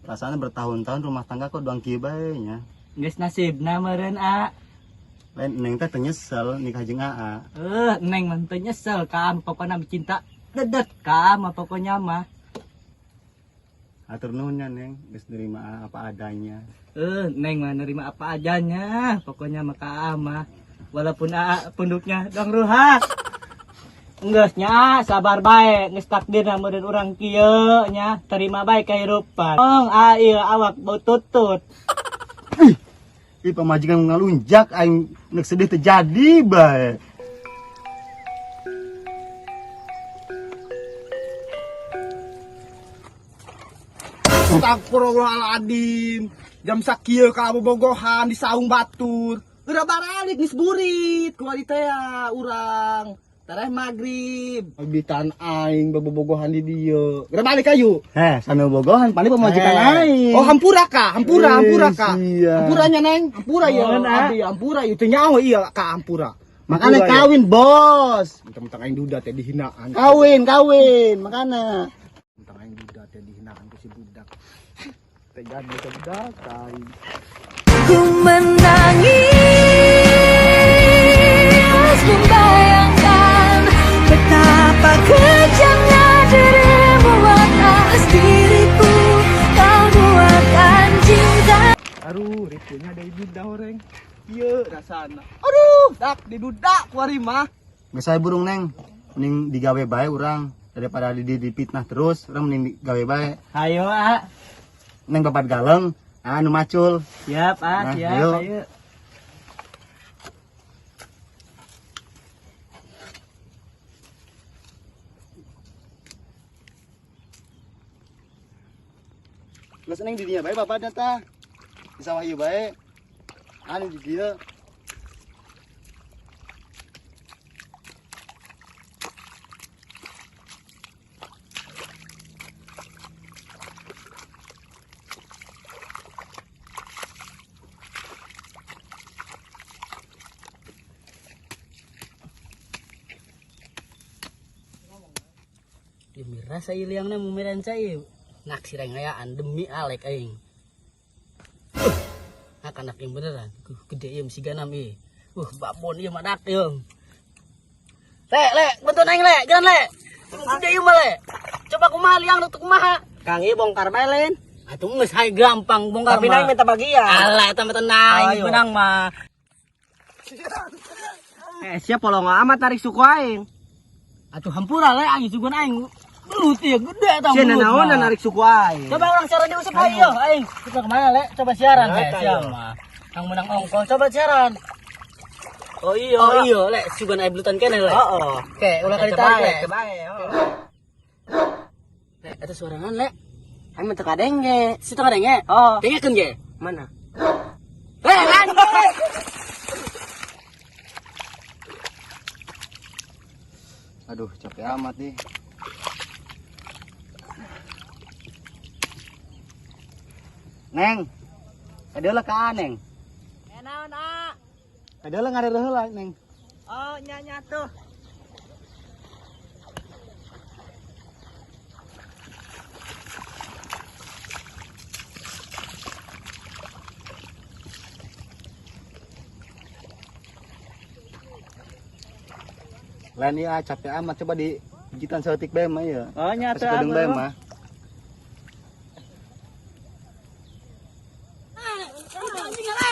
Perasaan bertahun-tahun rumah tangga kok doang kieu bae nya. Geus nasibna meureun a. Lain neng teh teu nyesel nikah jeung aa. Neng mah teu nyesel ka pokona cinta dedet ka mah pokoknya mah. Atur nuhun nya neng, geus nerima aa apa adanya. Neng mah nerima apa adanya, pokoknya mah ka mah. Walaupun aa punduknya dong ruhak. Geus nya sabar bae, geus takdirna meureun urang kieu nya, terima bae kahirupan. Ong a ieu awak bau tutut. Ih, pamajikan ngalunjak aing nek sedih terjadi bae. Astagfirullahaladzim. Jam sakieu ka bobogohan di saung batur. Udah baralik geus burit ku adi teh urang. Tareh magrib. Bitan aing bobogohan di dieu. Udah balik ayu. Heh, sambil bogohan paling pamajikan aing. Oh, hampura ka, hampura, hampura ka. Iya. Hampuranya neng, hampura ya. Abi hampura ieu teu nyaho ieu ka hampura. Makanya kawin, Bos. Mentang-mentang aing duda teh dihinaan. Kawin, kawin, makanya. Mentang aing duda teh dihinaan ku si budak. Teh jadi ke budak aing. Ku menangis membayangkan betapa kejamnya dirimu atas diriku. Kau buatkan cinta. Aduh, ritunya dari duda horeng. Ieu rasana. Aduh, dak di duda ku ari mah. Geus saya burung neng, mending digawe bae urang daripada di dipitnah terus, urang mending digawe bae. Hayo a. Neng babat galeng, anu macul. Siap a, Nah, siap ayo. ayo. Geus neng di dinya bae babatna tah. Di sawah ieu bae. Anu di dieu. Demi rasa liangna mumiran cai naksir aing ngayaan demi alek aing. Anak yang beneran, gede ieu si ganam ieu. Babon ieu mah dak ieu. Le, le, bantuan aing le, geran le. Gede ieu mah le. Coba kumaha liang nu kumaha? Kang ieu bongkar bae lain. Atuh geus hae gampang bongkar Tapi mah. aing minta bagian. Alah eta mah tenang, aing menang mah. Siap polong amat tarik suku aing. Atuh hampura le aing suguhan aing. Belut ieu gede eta Sia belut nanaonan mah. narik suku aing. Coba orang siaran diusap ayo aing. Coba kemana le? Coba siaran Nah, le, tayo. siapa mah. Kang menang ongkos coba siaran. Oh iya. Oh iya le, sugan aing belutan kene le. Heeh. Oke, ulah kali tarik le. Coba heeh. Le, eta suarangan le. Aing mah teu kadenge. Situ kadenge? Oh. Dengekeun ge. Mana? Le, anjing. Aduh, capek amat nih. Neng, kadeula ka Neng. Naon a? Kadeula ngareureuh heula, Neng. Oh, nya nya tuh. Lain ieu capek amat coba di pijitan saeutik bae mah ieu. Oh, nya Pas tuh. kedeung bae mah. Anjing le.